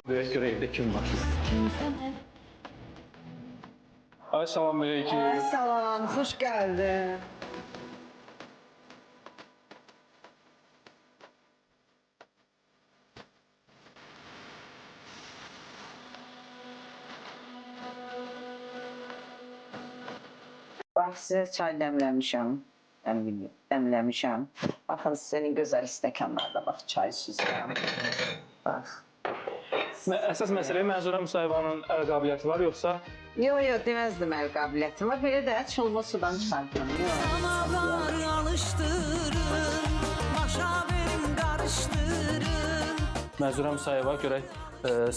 Deyək görək evdə kim var. Ay salam aleyküm. Ay salam, xoş gəldin. Bax, sizə çay dəmləmişəm. Dəmləmişəm. Baxın, sizə gözəl stəkanlarda bax, çay süzürəm. Bax. Əsas məsələ Mənzurə Musayevanın əl qabiliyyəti var yoxsa? Yox, yox, deməzdim əl qabiliyyətim var. Belə də çulma sudan çıxardım. Samavar alıştırın, başa verin qarışdırın. Mənzurə Musayeva görək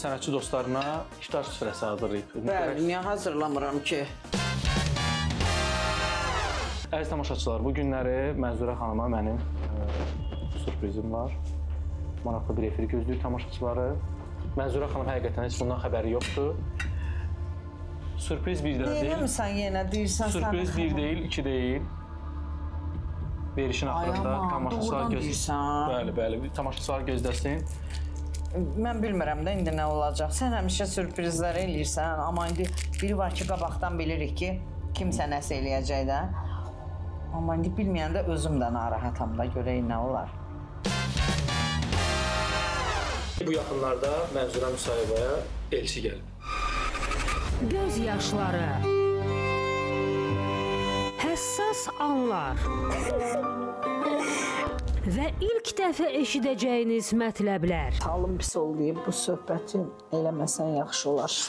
sənətçi dostlarına iftar süfrəsi hazırlayıb. Bəli, niyə hazırlamıram ki? Əziz tamaşaçılar, bu günləri Mənzurə xanıma mənim sürprizim var. Maraqlı bir efir gözləyir tamaşaçıları. Mənzurə xanım həqiqətən heç bundan xəbəri yoxdur. Sürpriz bir dənə deyil. Neyləmirsən yenə, deyirsən sən. Sürpriz bir deyil, iki deyil. Verişin axırında tamaşaçılar gözləsin. Bəli, bəli, tamaşaçılar gözləsin. Mən bilmirəm də indi nə olacaq. Sən həmişə sürprizlər eləyirsən, amma indi biri var ki, qabaqdan bilirik ki, kimsə nəsə eləyəcək də. Amma indi bilməyəndə özüm də narahatam da, görək nə olar. Bu yaxınlarda Mənzurə Musayevaya elçi gəlib. Göz yaşları, həssas anlar və ilk dəfə eşidəcəyiniz mətləblər. Halım pis oldu, bu söhbəti eləməsən yaxşı olar.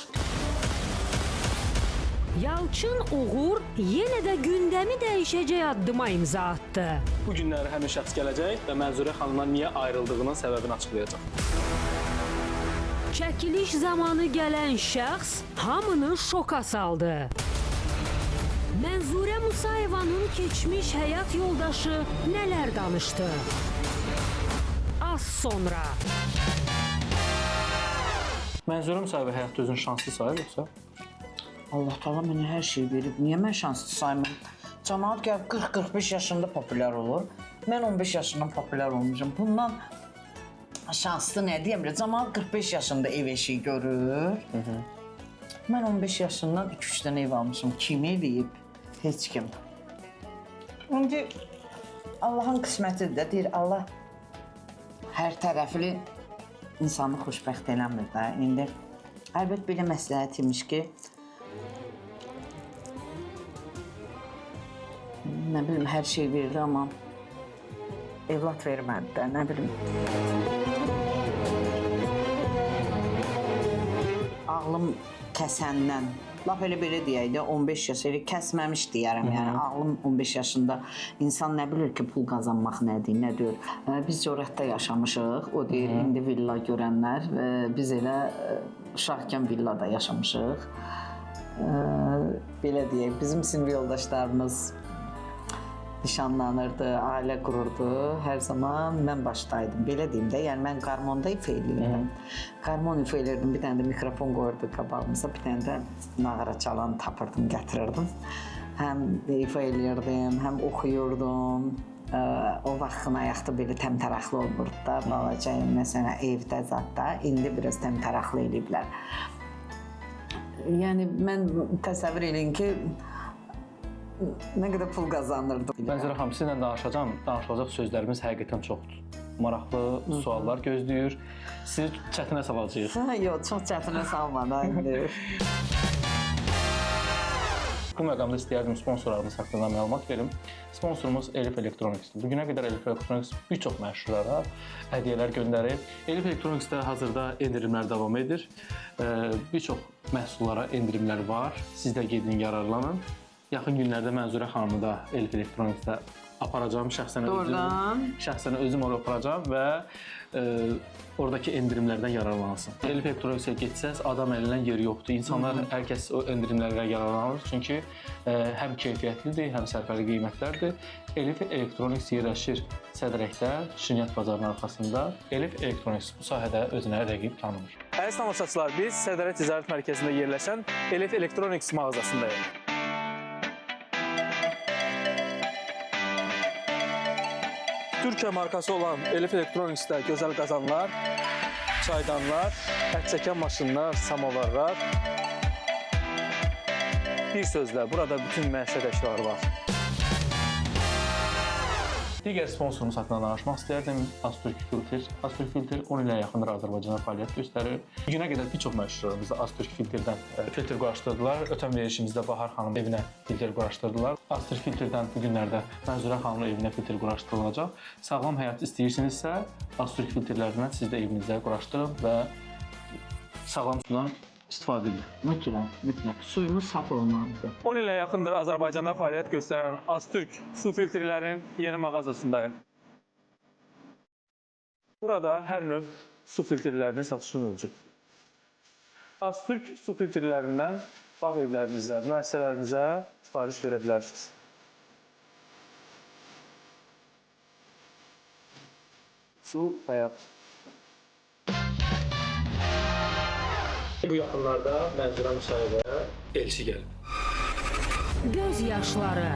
Yalçın Uğur yenə də gündəmi dəyişəcək addıma imza atdı. Bu günləri həmin şəxs gələcək və Mənzurə xanımdan niyə ayrıldığının səbəbini açıqlayacaq. Çəkiliş zamanı gələn şəxs hamını şoka saldı. Mənzurə Musayevanın keçmiş həyat yoldaşı nələr danışdı? Az sonra. Mənzurə Musayeva həyatda özünü şanslı sayır yoxsa? Allah Taala mənə hər şey verib. Niyə mən şanslı saymıram? Camaat gəlib 40-45 yaşında populyar olur. Mən 15 yaşından populyar olmuşam. Bundan şanslı nə deyəm bilirəm? Camaat 45 yaşında ev eşiyi görür. Mən 15 yaşından 2-3 dənə ev almışam. Kim eləyib? Heç kim. İndi Allahın qismətidir də, deyir Allah hər tərəfli insanı xoşbəxt eləmir də. İndi əlbət belə məsləhət imiş ki, nə bilim, hər şey verdi, amma evlad vermədi də, nə bilim. Ağlım kəsəndən, lap elə belə deyək də, 15 yaş, elə kəsməmiş deyərəm, yəni ağlım 15 yaşında insan nə bilir ki, pul qazanmaq nədir, nə deyir. Biz Corətdə yaşamışıq, o deyir, indi villa görənlər, biz elə uşaqkən villada yaşamışıq. Belə deyək, bizim sinif yoldaşlarımız nişanlanırdı, ailə qururdu. Hər zaman mən başdaydım. Belə deyim də, yəni mən qarmonda ifa eləyirdim. Qarmon ifa eləyirdim, bir dənə də mikrofon qoyurdu qabağımıza, bir dənə də nağara çalan tapırdım, gətirirdim. Həm ifa eləyirdim, həm oxuyurdum. O vaxt ayaqda belə təmtəraqlı olmurdu da, balaca, məsələn, evdə zadda. İndi biraz təmtəraqlı eləyiblər. Yəni mən təsəvvür eləyin ki, nə qədər pul qazanırdım. Mənzurə xanım, sizinlə danışacağam. Danışılacaq sözlərimiz həqiqətən çoxdur. Maraqlı suallar gözləyir. Sizi çətinə salacağıq. Yox, çox çətinə salma da indi. Bu məqamda istəyərdim sponsorlarımız haqqında məlumat verim. Sponsorumuz Elif Electronics-dir. Bugünə qədər Elif Electronics bir çox məşhurlara hədiyyələr göndərib. Elif Electronics-də hazırda endirimlər davam edir. Bir çox məhsullara endirimlər var. Siz də gedin, yararlanın. Yaxın günlərdə Mənzurə xanımı da Elif Electronics-də aparacağam şəxsən özüm. Doğrudan? Şəxsən özüm oraya aparacağam və oradakı endirimlərdən yararlansın. Elif Electronics-ə getsəz adam əlilən yeri yoxdur. İnsanlar, hər kəs o endirimlərə yararlanır. Çünki həm keyfiyyətlidir, həm sərfəli qiymətlərdir. Elif Electronics yerləşir Sədrəkdə, Şirniyyat bazarının arxasında. Elif Electronics bu sahədə özünə rəqib tanımır. Əziz tamaşaçılar, biz Sədrək Ticarət Mərkəzində yerləşən Elif Electronics mağazasındayıq. Türkiyə markası olan Elif Electronics-də gözəl qazanlar, Çaydanlar, ət çəkən maşınlar, samovarlar. Bir sözlə, burada bütün məişət əşyaları var. Digər sponsorumuz haqqında danışmaq istərdim. Asturk Filter. Asturk Filter 10 ilə yaxındır Azərbaycanda fəaliyyət göstərir. Bu günə qədər bir çox məşhurlarımızda Asturk Filterdən filtr quraşdırdılar. Ötən verilişimizdə Bahar xanım evinə filtr quraşdırdılar. Asturk Filterdən bu günlərdə Mənzurə xanımın evinə filtr quraşdırılacaq. Sağlam həyat istəyirsinizsə, Asturk filtrlərindən siz də evinizdə quraşdırın və sağlam sudan istifadə edin. Mütləq, mütləq. Suyumuz saf olmalıdır. 10 ilə yaxındır Azərbaycanda fəaliyyət göstərən Aztürk su filtrlərinin yeni mağazasındayım. Burada hər növ su filtrlərinin satışı mövcuddur. Aztürk su filtrlərindən bağ evlərinizə, müəssisələrinizə sifariş verə bilərsiniz. Su həyat. Bu yaxınlarda Mənzurə Musayevaya elçi gəlib. Göz yaşları.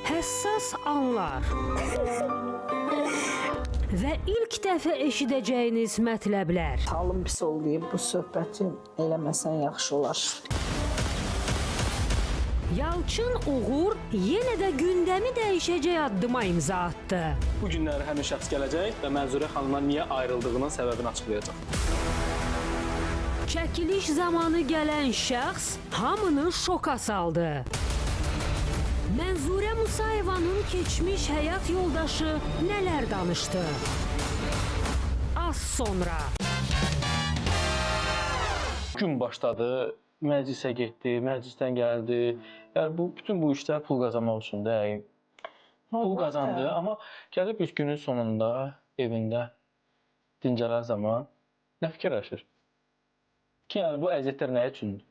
Həssas anlar. Və ilk dəfə eşidəcəyiniz mətləblər. Halım pis oldu, bu söhbəti eləməsən yaxşı olar. Yalçın Uğur yenə də gündəmi dəyişəcək addıma imza atdı. Bu günləri həmin şəxs gələcək və Mənzurə xanımdan niyə ayrıldığının səbəbini açıqlayacaq. Çəkiliş zamanı gələn şəxs hamını şoka saldı. Mənzurə Musayevanın keçmiş həyat yoldaşı nələr danışdı? Az sonra. Gün başladı, məclisə getdi, məclisdən gəldi. Yəni bu bütün bu işlər pul qazanmaq üçün də. Pul qazandı, amma gəlib bir günün sonunda evində dincələn zaman nə fikirləşir? Ki, yəni bu əziyyətlər nə üçündür?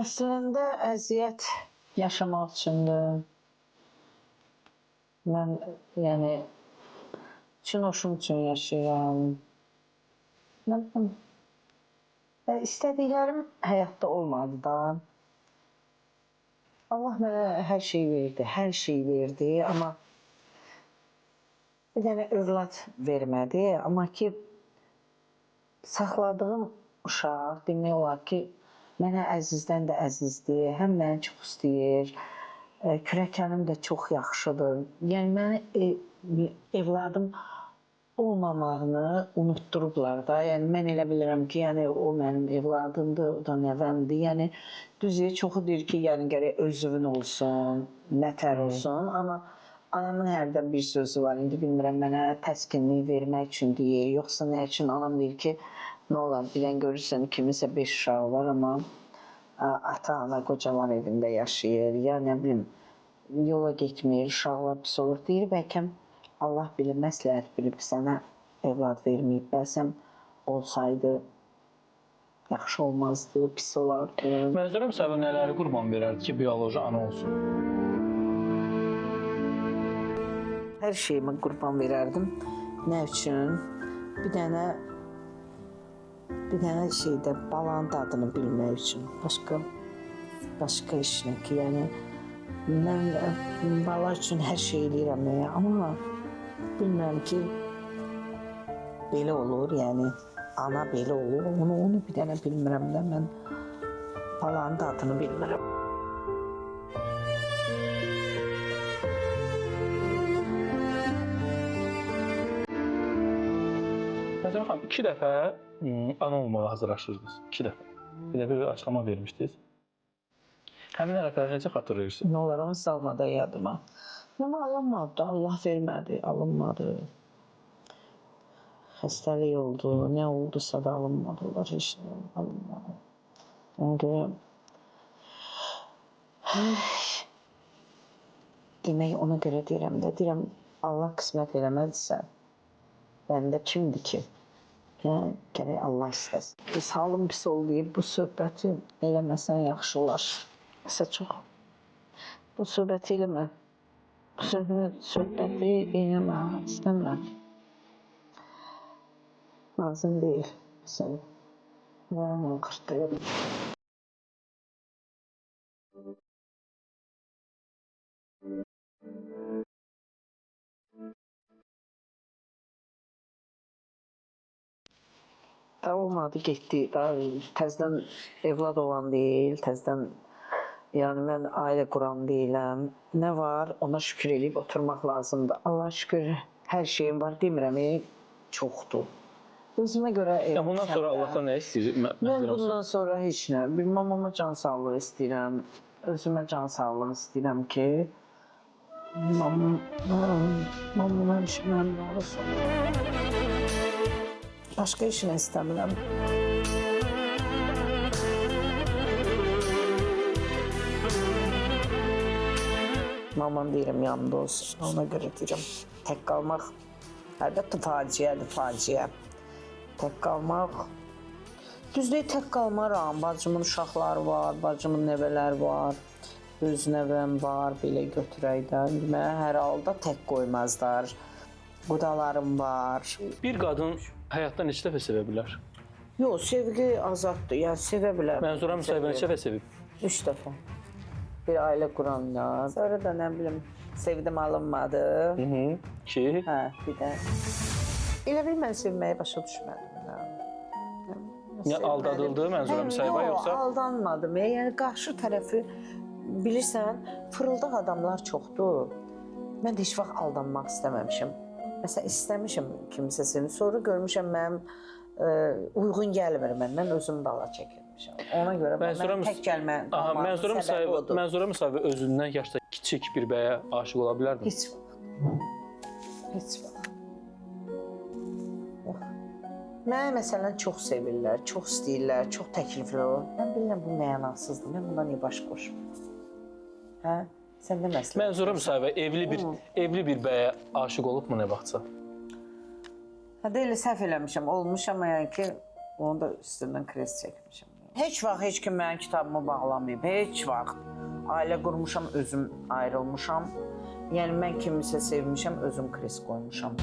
Əslində əziyyət yaşamaq üçündür. Mən yəni üçün hoşum üçün yaşayıram. Nə bilim. İstədiklərim həyatda olmadı da. Allah mənə hər şey verdi, hər şey verdi, amma bir dənə övlad vermədi. Amma ki, saxladığım uşaq demək olar ki, mənə əzizdən də əzizdir, həm məni çox istəyir, kürəkənim də çox yaxşıdır. Yəni məni evladım olmamağını unutdurublar da. Yəni mən elə bilirəm ki, yəni o mənim evladımdır, o da nəvəmdir. Yəni düzdür, çoxu deyir ki, yəni gərək özünün olsun, nətər olsun, amma anamın hərdən bir sözü var. İndi bilmirəm mənə təskinlik vermək üçün deyir, yoxsa nə üçün anam deyir ki, nə olar, bilən görürsən kiminsə 5 uşağı var, amma ata-ana qocalar evində yaşayır, ya nə bilim yola getmir, uşaqlar pis olur. Deyir, bəlkə Allah bilir, məsləhət bilib sənə evlad verməyib. Bəzən olsaydı yaxşı olmazdı, pis olardı. Mənzurə Musayeva nələri qurban verərdi ki, bioloji ana olsun? Hər şeyimi qurban verərdim. Nə üçün? Bir dənə şeydə balanın dadını bilmək üçün. Başqa iş nə ki, yəni mən bala üçün hər şey eləyirəm, amma bilmirəm ki, belə olur, yəni ana belə olur. Onu bir dənə bilmirəm də, mən balanın dadını bilmirəm. Mənzurə xanım, 2 dəfə ana olmağa hazırlaşırdınız. 2 dəfə. Bir dəfə bir açıqlama vermişdiniz. Həmin ərəfləri necə xatırlayırsınız? Nə olar, onu salmadı yadıma. Amma alınmadı, Allah vermədi, alınmadı. Xəstəlik oldu, nə oldusa da alınmadı, onlar heç nə alınmadı. Ona görə demək, ona görə deyirəm də, deyirəm, Allah qismət eləmədisə, məndə kimdir ki? Yəni, gərək Allah istəsin. Biz halım pis oldu, bu söhbəti eləməsən yaxşı olar. Nəsə çox. Bu söhbəti eləmə. Bu söhbəti eləmə, istəmirəm. Lazım deyil. Sən mənə qırtdayım. Da olmadı, getdi. Da təzədən evlad olan deyil, təzədən yəni mən ailə quran deyiləm. Nə var, ona şükür eləyib oturmaq lazımdır. Allah şükür hər şeyim var demirəm, çoxdur. Özümə görə Ya bundan sonra eləmişəm də. Allahdan nə istəyir? Mən bundan sonra heç nə. Bir mamama can sağlığı istəyirəm. Özümə can sağlığı istəyirəm ki, mamam, mamam həmişə mənimlə olsun. Başqa heç nə istəmirəm. Mamam deyirəm yanımda olsun. Ona görə deyirəm. Tək qalmaq əlbəttə faciədir, faciə. Tək qalmaq. Düz deyil, tək qalmaram. Bacımın uşaqları var, bacımın nəvələri var. Öz nəvəm var, belə götürək də. İndi mənə hər halda tək qoymazlar. Qudalarım var. Bir qadın həyatda neçə dəfə sevə bilər? Yox, sevgi azaddır. Yəni sevə bilər. Mənzura Musayeva neçə dəfə sevib? 3 dəfə. Bir ailə qurandan. Sonra da nə bilim, sevdim alınmadı. Ki, Hə, bir də. Elə bil mən sevməyi başa düşmədim də. Ya aldadıldı Mənzura Musayeva Yox, yoxsa? aldanmadım. Yəni qarşı tərəfi bilirsən, fırıldaq adamlar çoxdur. Mən də heç vaxt aldanmaq istəməmişəm. Məsələn, istəmişəm kimsə seni. Sonra görmüşəm mənim uyğun gəlmir məndən, özüm dala çəkilmişəm. Ona görə Mənzura mən tək gəlmə Aha, qalmağımın Mənzura səbəbi Musayeva, odur. Mənzura Musayeva özündən yaşda kiçik bir bəyə aşiq ola bilərdimi? Heç vaxt. Heç vaxt. Yox. Mənə məsələn çox sevirlər, çox istəyirlər, çox təkliflər olur. Mən bilirəm bu mənasızdır. Mən buna niyə baş qoşmuram? Hə? Sən nə məsləhət? Mənzura Musayeva evli bir bəyə aşiq olubmu nə vaxtsa? Hə də elə səhv eləmişəm. Olmuş amma yəni ki, onu da üstündən kres çəkmişəm. Heç vaxt heç kim mənim kitabımı bağlamayıb. Heç vaxt. Ailə qurmuşam, özüm ayrılmışam. Yəni mən kimisə sevmişəm, özüm kres qoymuşam.